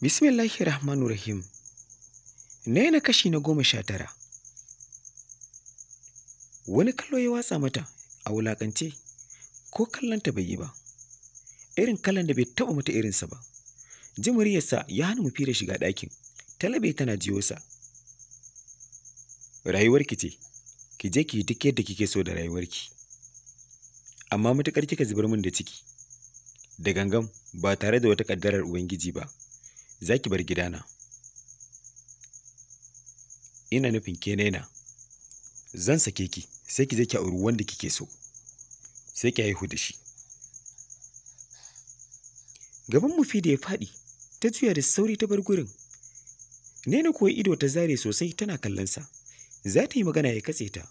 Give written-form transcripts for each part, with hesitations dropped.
Bismillahirrahmanirrahim. Naina kashi na 19. Wani kallo ya watsa mata a wulaƙance, ko kallonta bai yi ba. Irin kallon da bai taɓa mata irinsa ba. Jin muryarsa ya hana Mufida shiga ɗakin. Talabe tana jiyo sa. Rayuwarki ce, ki je ki yi duk yadda kike so da rayuwarki. Amma matuƙar kika zubar min da ciki, da gangan ba tare da wata ƙaddarar Ubangiji ba, za ki bar gidana. Ina nufin ke Naina, zan sake ki sai ki je ki auri wanda kike so, sai ki haihu da shi. Gaban Mufida ya faɗi, ta juya da sauri ta bar gurin. Naina kuwa ido ta zare sosai tana kallonsa. Za ta yi magana ya katse ta.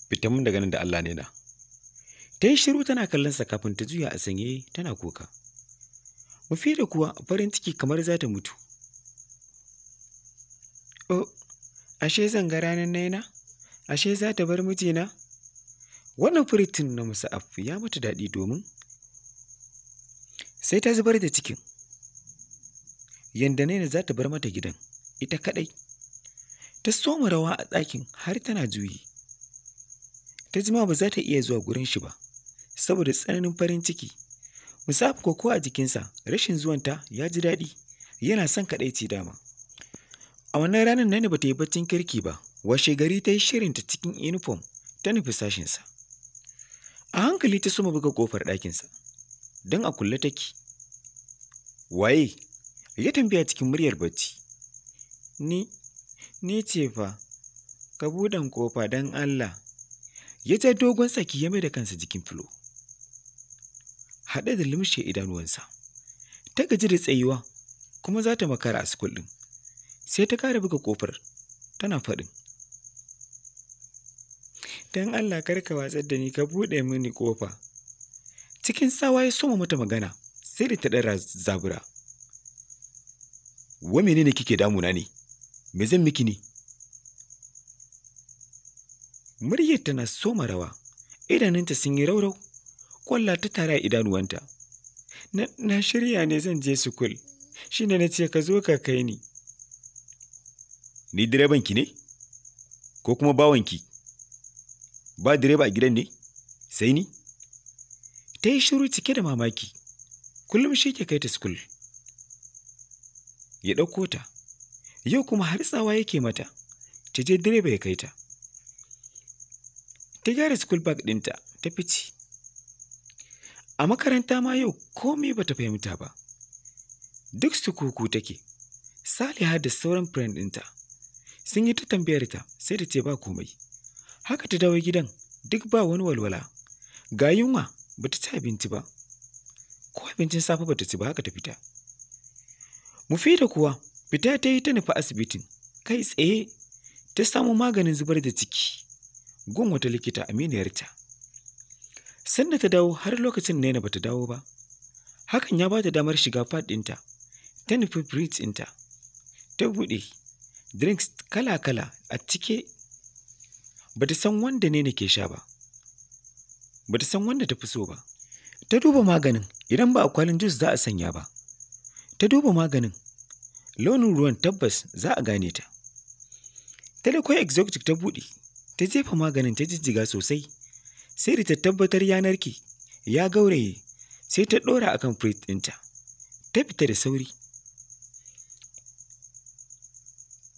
Fitan mun daga nan da Allah Naina. Ta yi shiru tana kallonsa kafin ta juya a sanye tana kuka. Mufida kuwa farin ciki kamar za ta mutu. Oh, ashe zan ga ranar Naina? Ashe za ta bar mijina? Wannan furitin na Musa'af ya mata daɗi domin sai ta zubar da cikin. Yanda Naina za ta bar mata gidan, ita kaɗai. Ta soma rawa a ɗakin har tana juyi. Ta jima ba za ta iya zuwa gurin shi ba, saboda tsananin farin ciki. Musa'af ko a jikinsa rashin zuwanta ya ji daɗi, yana son kaɗaici dama. A wannan ranar Naina ba ta yi baccin kirki ba, washe gari ta yi shirinta cikin uniform ta nufi sashinsa. A hankali ta soma buga ƙofar ɗakinsa, don a kulle take. Waye? Ya tambaya cikin muryar bacci. Ni, ni ce fa, ka buɗen ƙofa don Allah. Ya ja dogon tsaki ya mai da kansa jikin filo. Haɗe da lumshe idanuwansa. Ta gaji da tsayuwa kuma za ta makara a school ɗin. Sai ta ƙara buga ƙofar tana faɗin. Don Allah kar ka watsar da ni ka buɗe mini ƙofa. Cikin tsawa ya soma mata magana sai da ta ɗan zabura. Wai menene kike damuna ne? Me zan miki ne? Muryar tana soma rawa, idanunta sun yi raurau, ƙwalla ta tara a idanuwanta. Na shirya ne zan je school, shi ne na ce ka zo ka kai ni. Ni direbanki ne? Ko kuma bawanki? Ba direba a gidan ne? Sai ni? Ta yi shiru cike da mamaki. Kullum shi ke kai ta school. Ya ɗauko ta. Yau kuma har tsawa yake mata. Ta je direba ya kai ta. Ta gyara school bag ɗinta ta fice. A makaranta ma yau komai bata fahimta ba. Duk sukuku take. Saliha da sauran friend ɗinta sun yi ta tambayar ta sai da ce ba komai. Haka ta dawo gidan duk ba wani walwala. Ga yunwa bata ci abinci ba. Ko abincin safe bata ci ba haka ta fita. Mufida kuwa fita ta yi ta nufi asibitin kai tsaye ta samu maganin zubar da ciki gun wata likita aminiyarta. Sanda ta dawo har lokacin Naina bata dawo ba. Hakan ya bata damar shiga fat ɗinta, ta nufi fridge ɗinta, ta buɗe drinks kala-kala a cike. Bata san wanda Naina ke sha ba. Bata san wanda ta fi so ba. Ta duba maganin idan ba a kwalin juice za a sanya ba. Ta duba maganin launin ruwan tabbas za a gane ta. Ta dauko exotic ta buɗe, ta jefa maganin ta jijjiga sosai. Sai da ta tabbatar ya narke, ya gauraye, sai ta ɗora akan fridge ɗinta. Ta fita da sauri.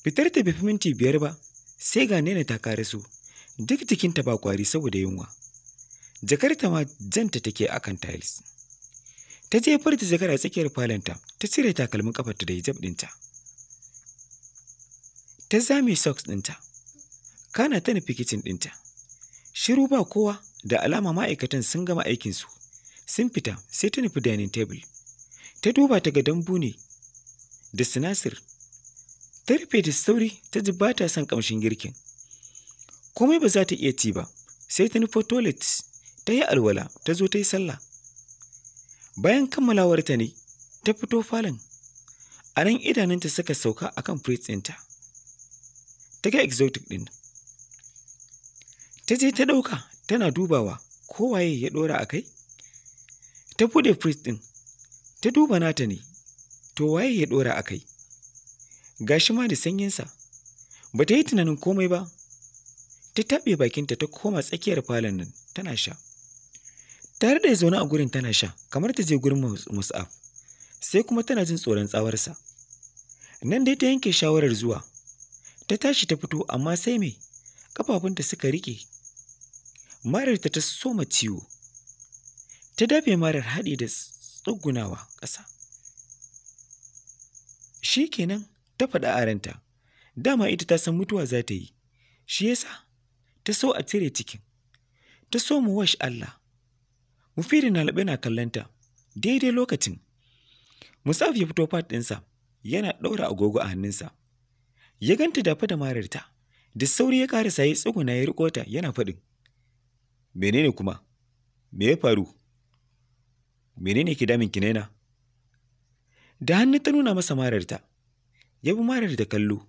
Fitar ta bai fi minti 5 ba, sai ga Naina ta karaso. Duk jikinta ba kwari saboda yunwa. Jakarta ma janta take akan tiles. Ta jefar da jakar a tsakiyar falonta, ta cire takalmin kafarta da hijab ɗinta. Ta zame socks ɗinta. Kana ta nufi kicin ɗinta. Shiru ba kowa da alama ma'aikatan sun gama aikinsu. Sun fita sai ta nufi dining table. Ta duba ta ga dambu ne da sinasir. Ta rufe da sauri ta ji ba ta son ƙamshin girkin. Komai ba za ta iya ci ba, sai ta nufi toilet, ta yi alwala, ta zo ta yi sallah. Bayan kammalawarta ne, ta fito falon. A nan idanunta suka sauka a kan fridge ɗinta. Ta ga exotic ɗin. Ta je ta ɗauka tana dubawa ko waye ya ɗora a kai. Ta buɗe fridge ɗin, ta duba nata ne, To waye ya ɗora a kai? Gashi ma da sanyinsa. Ba ta yi tunanin komai ba. Ta taɓe bakinta ta koma tsakiyar falon nan tana sha. Tare da zaune a gurin tana sha kamar ta je gurin Mus'ab. Sai kuma tana jin tsoron tsawarsa. Nan dai ta yanke shawarar zuwa. Ta tashi ta fito amma sai me? Ƙafafunta suka riƙe. Mararta ta soma ciwo. Ta dafe marar haɗi da tsugunawa ƙasa. Shi kenan ta faɗa a ranta. Dama ita ta san mutuwa za ta yi. Shi yasa ta so a cire cikin. Ta so mu wash Allah. Mufidu na laɓe na kallonta daidai lokacin. Musaf ya fito fat ɗinsa yana ɗaura agogo a hannunsa. Ya ganta dafa da mararta. Da sauri ya ƙarasa ya tsuguna ya riƙo ta yana faɗin. Menene kuma? Me ya faru? Menene ke damin ki Naina? Da hannu ta nuna masa mararta. Ya bi marar da kallo.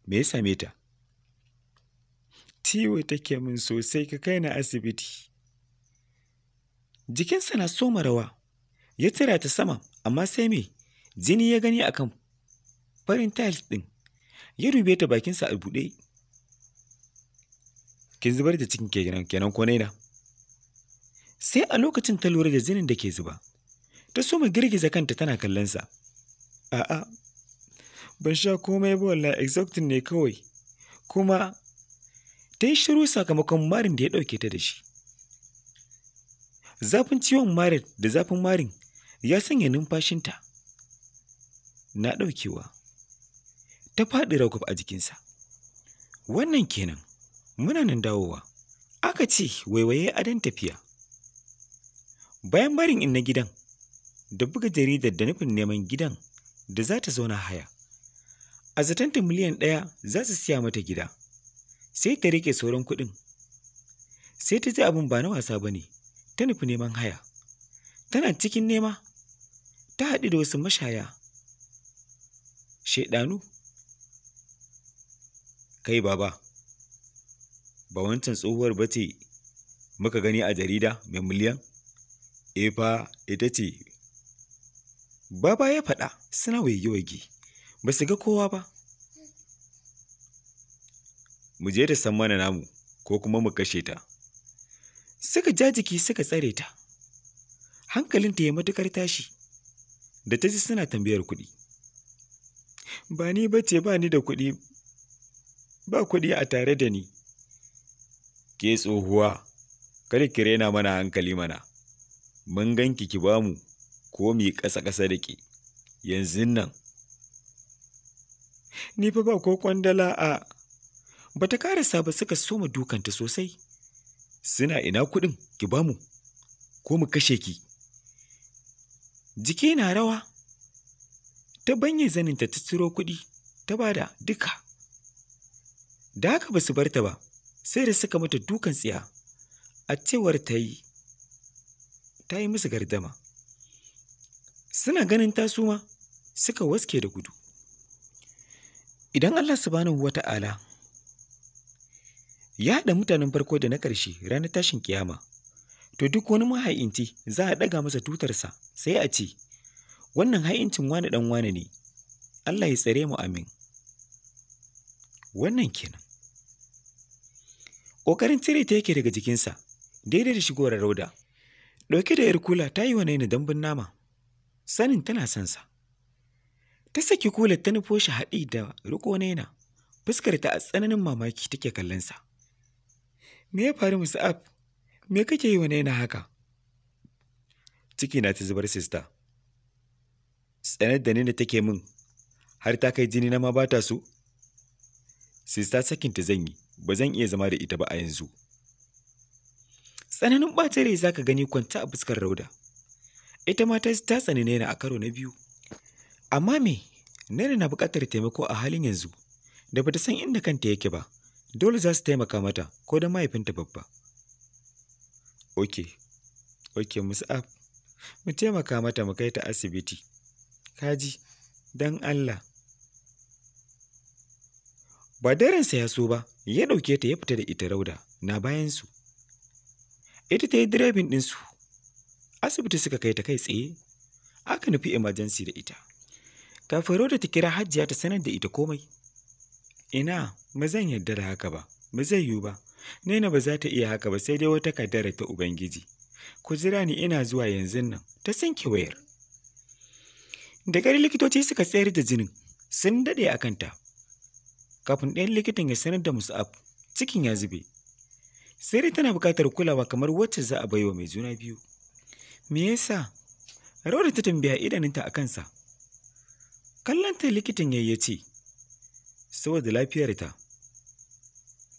Me ya same ta? Ciwo take min sosai, ka kai na asibiti. Jikinsa na soma rawa. Ya tsira ta sama, amma sai me? Jini ya gani akan farin tiles ɗin. Ya dube ta bakinsa a buɗe. Kin zubar da cikin kenan ko Naina? Sai a lokacin ta lura da jinin da ke zuba. Ta soma girgiza kanta tana kallonsa. A'a, ban sha komai ba wallahi, exhausting ne kawai. Kuma ta yi shiru sakamakon marin da ya ɗauke ta da shi. Zafin ciwon marin da zafin marin ya sanya numfashinta na ɗaukewa. Ta faɗi rakwaf a jikinsa. Wannan kenan, muna nan dawowa. Aka ce waiwaye adon tafiya. Bayan barin inna gidan da buga jaridar da nufin neman gidan da za ta zauna haya. A zatanta miliyan 1 za su siya mata gida. Sai ta riƙe sauran kuɗin. Sai ta ji abin ba na wasa ba ne, ta nufi neman haya. Tana cikin nema, ta haɗu da wasu mashaya. Shaiɗanu. Kai baba, ba wancan tsohuwar ba ce muka gani a jarida mai miliyan? E fa, ita ce. Baba ya faɗa suna waige-waige, ba su ga kowa ba. Mu je ta san mana namu ko kuma mu kashe ta. Suka ja jiki suka tsare ta. Hankalinta ya matuƙar tashi da ta ji suna tambayar kuɗi. Ba ni ba ce, ba ni da kuɗi, ba kuɗi a tare da ni. Ke tsohuwa, kada ki rena mana hankali mana. Mun ganki ki bamu ko mu yi ƙasa-ƙasa da ke yanzun nan. Ni fa ba ko kwandala a. Ba ta karasa ba suka soma dukanta sosai. Suna ina kuɗin ki bamu ko mu kashe ki. Jiki na rawa. Ta banye zaninta ta ciro kuɗi ta bada duka. Da haka ba su bar ta ba, sai da suka mata dukan tsiya. A cewar ta yi musu gardama. Suna ganin ta suma suka waske da gudu. Idan Allah subhanahu wa ta'ala ya haɗa mutanen farko da na ƙarshe ranar tashin kiyama, to duk wani maha'inci za a ɗaga masa tutarsa sai a ce, wannan ha'incin wane ɗan wane ne, Allah ya tsare mu amin. Wannan kenan. Ƙoƙarin cire ta yake daga jikinsa, daidai da shigowar Rauda. Ɗauke da 'yar kula ta yi wa Naina dambun nama, sanin tana son sa. Ta saki kular ta nufo shi haɗi da riƙo Naina, fuskar ta a tsananin mamaki take kallonsa. Me ya faru Mus'ab? Me kake yi wa Naina haka? Ciki na ta zubar sista. Tsanar da Naina take min har ta kai jini na ma ba ta so. Sista sakinta zan yi, ba zan iya zama da ita ba a yanzu. Tsananin ɓacin rai za ka gani kwanta a fuskar Rauda. Ita ma ta tsani Naina a karo na biyu. Amma me, Naina na buƙatar taimako a halin yanzu, da bata san inda kanta yake ba, dole za su taimaka mata ko da mahaifinta babba. Ok, Mus'ab, mu taimaka mata mu kai ta asibiti. Kaji, don Allah. Ba daransa ya so ba, ya ɗauke ta ya fita da ita Rauda na bayansu. Ita ta yi direbin ɗinsu. Asibiti suka kai ta kai tsaye. Aka nufi emergency da ita. Kafin Rauda ta kira Hajiya ta sanar da ita komai. Ina, ba zan yarda da haka ba, ba zai yiwu ba. Naina ba za ta iya haka ba sai dai wata kaddara ta Ubangiji. Ku jira ni ina zuwa yanzun nan, ta sinke wayar. Da ƙyar likitoci suka tsayar da jinin, sun daɗe a kanta. Kafin ɗayan likitan ya sanar da Mus'ab, cikin ya zube. Sai dai tana buƙatar kulawa kamar wacce za a baiwa mai juna biyu. Me yasa? Rauda ta tambaya idanunta a kansa. Kallonta likitan yayi ya ce, saboda lafiyarta,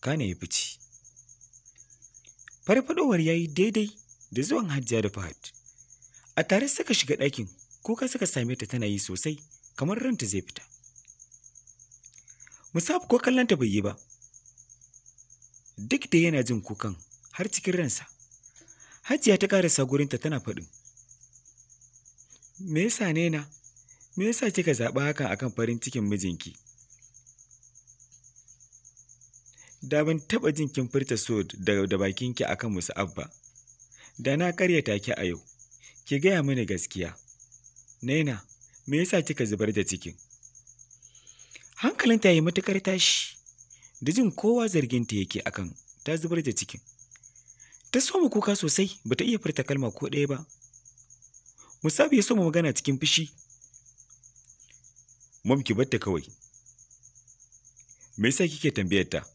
kana ya fice. Farfadowar ya yi daidai da zuwan Hajiya da Fahad. A tare suka shiga ɗakin, kuka suka same ta tana yi sosai, kamar ranta zai fita. Musab ko kallonta bai yi ba. Duk da yana jin kukan har cikin ransa. Hajiya ta ƙarasa gurinta tana faɗin. Me yasa Nena? Me yasa kika zaɓi hakan akan farin cikin mijinki? Da ban taɓa jin kin furta so da bakinki akan Musa'ab ba. Da na ƙaryata ki a yau. Ki gaya mini gaskiya. Naina, me yasa kika zubar da cikin? Hankalinta ya yi matuƙar tashi. Da jin kowa zarginta yake akan ta zubar da cikin. Ta soma kuka sosai bata iya furta kalma ko ɗaya ba. Musab ya soma magana cikin fushi. Mom ki batta kawai. Me yasa kike tambayar ta?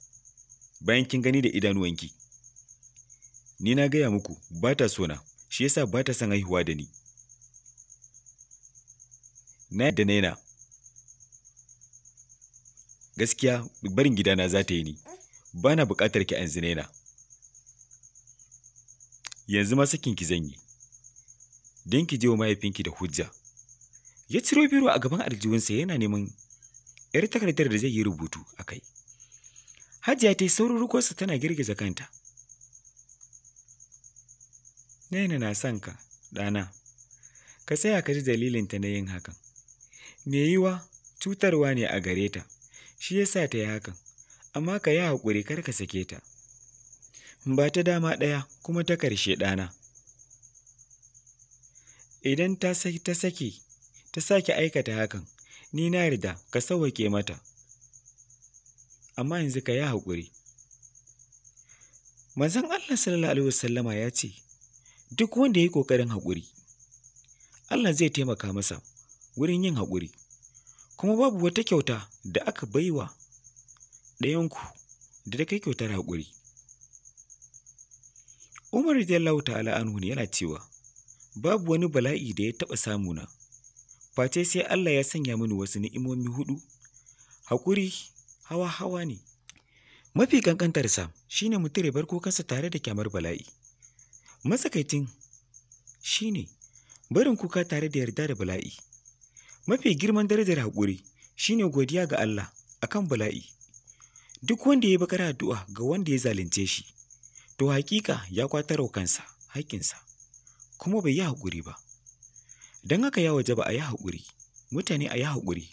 Bayan kin gani da idanuwanki. Ni na gaya muku ba ta so na, shi yasa ba ta son haihuwa da ni. Na yadda Naina. Gaskiya barin gidana za ta yi ni. Ba na buƙatar ki yanzu Naina. Yanzu ma sakin ki zan yi. Don ki je wa mahaifinki da hujja. Ya ciro biro a gaban aljihunsa yana neman ‘yar takardar da zai yi rubutu a kai. Hajiya ta yi saurin rukonsa tana girgiza kanta. Naina na son ka, ɗana. Ka tsaya ka ji dalilinta na yin hakan. Me yiwa cutarwa ne a gare ta, shi ya sa ta yi hakan, amma ka yi haƙuri kar ka sake ta. Ba ta dama ɗaya kuma ta ƙarshe ɗana. Idan ta sake ta sake aikata hakan, ni na yarda ka sauwaƙe mata. Amma yanzu ka yi haƙuri. Manzon Allah sallallahu alaihi wasallama ya ce, duk wanda ya yi ƙoƙarin haƙuri, Allah zai taimaka masa wurin yin haƙuri. Kuma babu wata kyauta da aka baiwa ɗayanku da ta kai kyautar haƙuri. Umar radiyallahu ta'ala anhu yana cewa, babu wani bala'i da ya taɓa samuna, face sai Allah ya sanya mini wasu ni'imomi huɗu. Haƙuri hawa-hawa ne. Mafi ƙanƙantarsa shi ne mutum ya bar kukansa tare da kyamar bala'i. Matsakaicin shi ne barin kuka tare da yarda da bala'i. Mafi girman darajar haƙuri shi ne godiya ga Allah akan bala'i. Duk wanda ya yi baƙar addu'a ga wanda ya zalunce shi, to haƙiƙa ya kwatar wa kansa haƙƙinsa, kuma bai yi haƙuri ba. Don haka ya wajaba a yi haƙuri, mutane a yi haƙuri,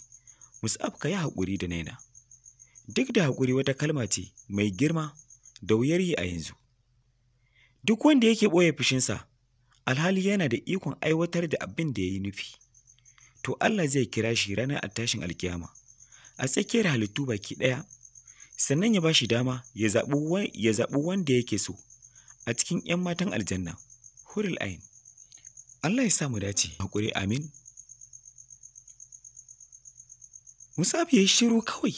Mus'ab ka yi haƙuri da Naina. Duk da haƙuri wata kalma ce mai girma da wuyar yi a yanzu. Duk wanda yake ɓoye fushinsa, alhali yana da ikon aiwatar da abin da ya yi nufi, to Allah zai kira shi ranar tashin alkiyama a tsakiyar halittu baki ɗaya, sannan ya ba shi dama ya zaɓi wanda yake so a cikin ‘yan matan aljanna, hurul ain. Allah ya sa mu dace, haƙuri amin. Musab ya yi shiru kawai,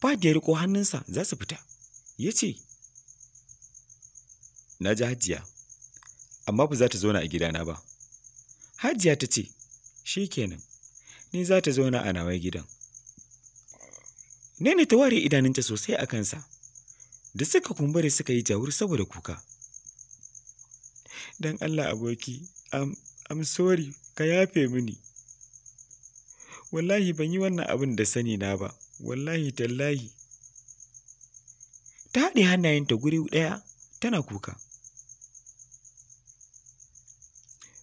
Fahad ya riƙo hannunsa za su fita. Ya ce, Na ji Hajiya, amma ba za ta zauna a gidana ba. Hajiya ta ce, Shi kenan, ni za ta zauna a nawa gidan. Nene ta ware idanunta sosai a kansa, da suka kumbure suka yi jawur saboda kuka. Don Allah aboki, I'm sorry, ka yafe mini. Wallahi ban yi wannan abin da sani na ba, wallahi tallahi. Ta haɗe hannayenta guri ɗaya tana kuka.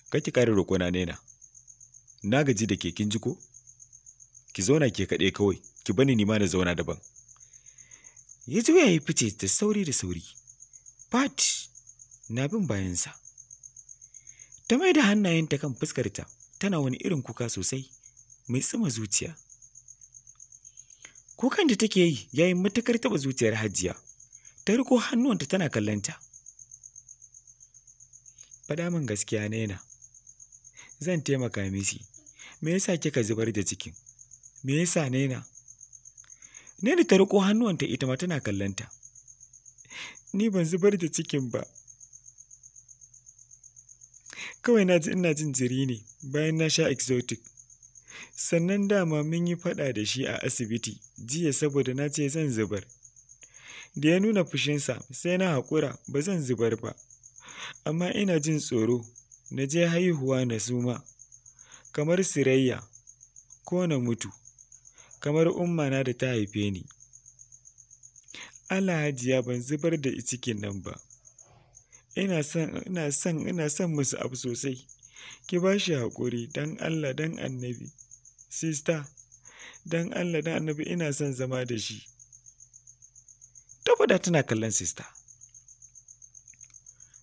Kar ki ƙara roƙona Naina. Na gaji da ke kin ji ko? Ki zauna ke kaɗai kawai, ki bani ni ma na zauna daban. Ya juya ya fice da sauri da sauri. Fat na bin bayansa. Ta mai da hannayenta kan fuskarta Tana wani irin kuka sosai mai tsuma zuciya. Kukan da take yi ya yi matuƙar taɓa zuciyar Hajiya. Ta riko hannuwanta tana kallonta. Faɗa min gaskiya, Naina. Zan taimaka miki. Me yasa kika zubar da cikin? Me yasa, Naina? Naina ta riko hannuwanta ita ma tana kallonta. Ni ban zubar da cikin ba. Kawai na ji ina jin jiri ne bayan na sha exotic. Sannan dama mun yi faɗa da shi a asibiti jiya saboda na ce zan zubar. Da ya nuna fushinsa, sai na haƙura ba zan zubar ba. Amma ina jin tsoro na je haihuwa na suma kamar Sirayya ko na mutu kamar ummana da ta haife ni. Allah, Hajiya, ban zubar da cikin nan ba. Ina son, ina son, ina son Mus'ab sosai. Ki ba shi haƙuri don Allah don Annabi. Sister, don Allah don Annabi, ina son zama da shi. Ta faɗa tana kallon sister.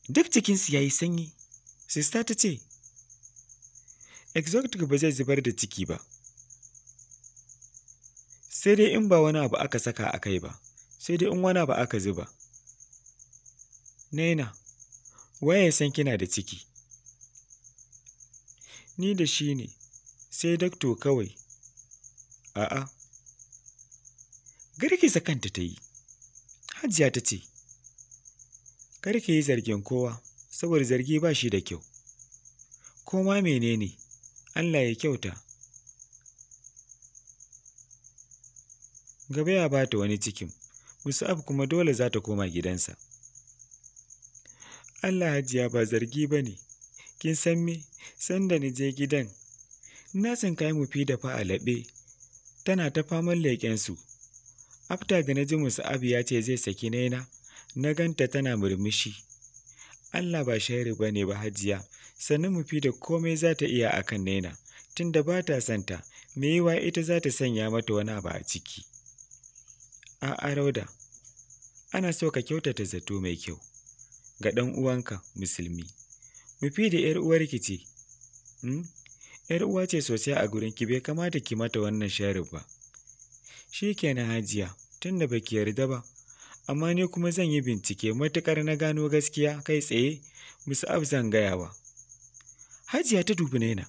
Duk jikinsu ya yi sanyi. Sister ta ce, "Exotic ba zai zubar da ciki ba. Sai dai in ba wani abu aka saka a kai ba, sai dai in wani abu aka zuba. Naina, waye ya san kina da ciki? Ni da shi ne, sai doctor kawai." A'a. Girgiza kanta ta yi. Hajiya ta ce, "Kar ki yi zargin kowa, saboda zargi ba shi da kyau. Ko ma menene, Allah ya kyauta. Gaba ya ba ta wani cikin, Mus'ab kuma dole za ta koma gidansa." Allah, Hajiya, ba zargi ba ne. Kin san me, sanda ni je gidan, na tsinkayi Mufida fa a laɓe, tana ta faman leƙensu. After da na ji Mus'ab ya ce zai saki Naina, na ganta tana murmushi. Allah, ba sharri ba ne ba, Hajiya, sannan Mufida komai za ta iya akan Naina, tunda ba ta son ta, me yiwa ita za ta sanya mata wani abu a ciki. A'a Rauda, ana so ka kyautata zato mai kyau ga ɗan uwanka musulmi. Mufida ‘yar uwarki ce, ‘Yar uwa ce sosai a gurinki, bai kamata ki mata wannan sharrin ba. Shi kenan Hajiya, tunda baki yarda ba, amma ni kuma zan yi bincike, matuƙar na gano gaskiya, kai tsaye Mus'ab zan gayawa. Hajiya ta dubi Naina.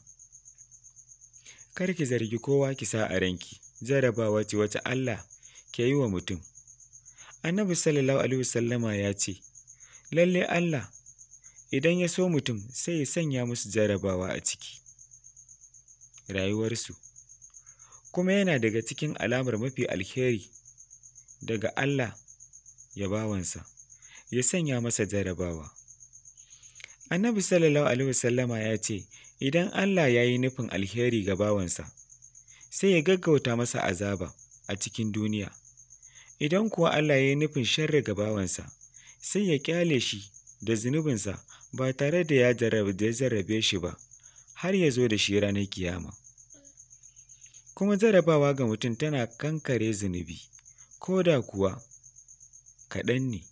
Kar ki zargi kowa, ki sa a ranki, jarabawa ce wacce Allah ke yi wa mutum. Annabi Sallallahu Alaihi Wasallama ya ce, lalle Allah idan ya so mutum, sai ya sanya musu jarabawa a ciki rayuwarsu. Kuma yana daga cikin alamar mafi alheri daga Allah ya bawansa, ya sanya masa jarabawa. Annabi Sallallahu Alaihi Wasallama ya ce, idan Allah ya yi nufin alheri ga bawansa, sai ya gaggauta masa azaba a cikin duniya. Idan kuwa Allah ya yi nufin sharri ga bawansa, sai ya ƙyale shi da zunubinsa ba tare da ya jarrabe shi ba, har ya zo da shi ranar kiyama. Kuma jarabawa ga mutum tana kankare zunubi, ko da kuwa kaɗan ne.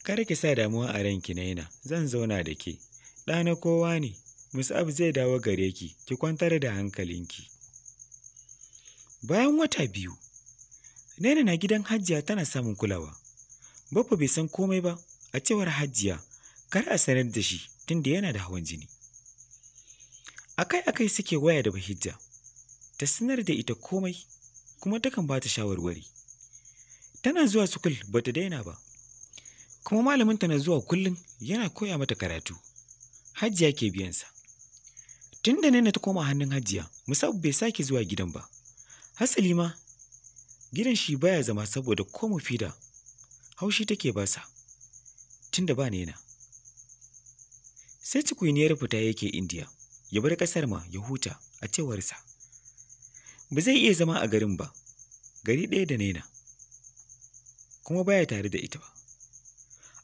Kar ki sa damuwa a ranki, Naina, zan zauna da ke. Ɗa na kowa ne, Mus'ab zai dawo gare ki, ki kwantar da hankalinki. Bayan wata 2, Naina na gidan Hajiya tana samun kulawa. Baffa bai san komai ba, a cewar Hajiya, kar a sanar da shi tunda yana da hawan jini. Akai-akai suke waya da Bahijja, ta sanar da ita komai, kuma takan ba ta shawarwari. Tana zuwa school, ba ta daina ba. Kuma malaminta na zuwa kullum yana koya mata karatu. Hajiya ke biyansa. Tun da Naina ta koma hannun Hajiya, Mus'ab bai sake zuwa gidan ba. Hasali ma, gidan shi baya zama saboda ko Mufida haushi take basa, tun da ba Naina. Sai cikuiniyar fita yake Indiya, ya bar ƙasar ma ya huta a cewarsa. Ba zai iya zama a garin ba, gari ɗaya da Naina, kuma baya tare da ita ba.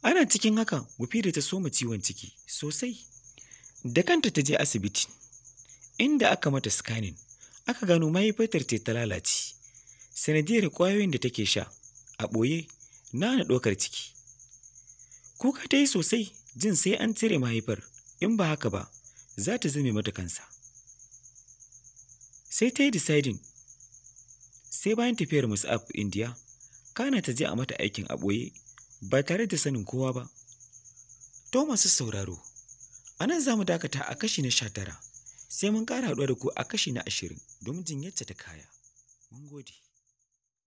Ana cikin haka, Mufida ta soma ciwon ciki sosai. Da kanta ta je asibiti, inda aka mata scanning, aka gano mahaifarta ce ta lalace, sanadiyar ƙwayoyin da take sha a ɓoye na hana ɗaukar ciki. Kuka ta yi sosai jin sai an cire mahaifar, in ba haka ba za ta zame mata kansa. Sai ta yi deciding sai bayan tafiyar Mus'ab India, kana ta je a mata aikin a ɓoye ba tare da sanin kowa ba. To masu sauraro, a nan za mu dakata a kashi na 19, sai mun ƙara haɗuwa da ku a kashi na 20 domin jin yacce ta kaya. Mun gode.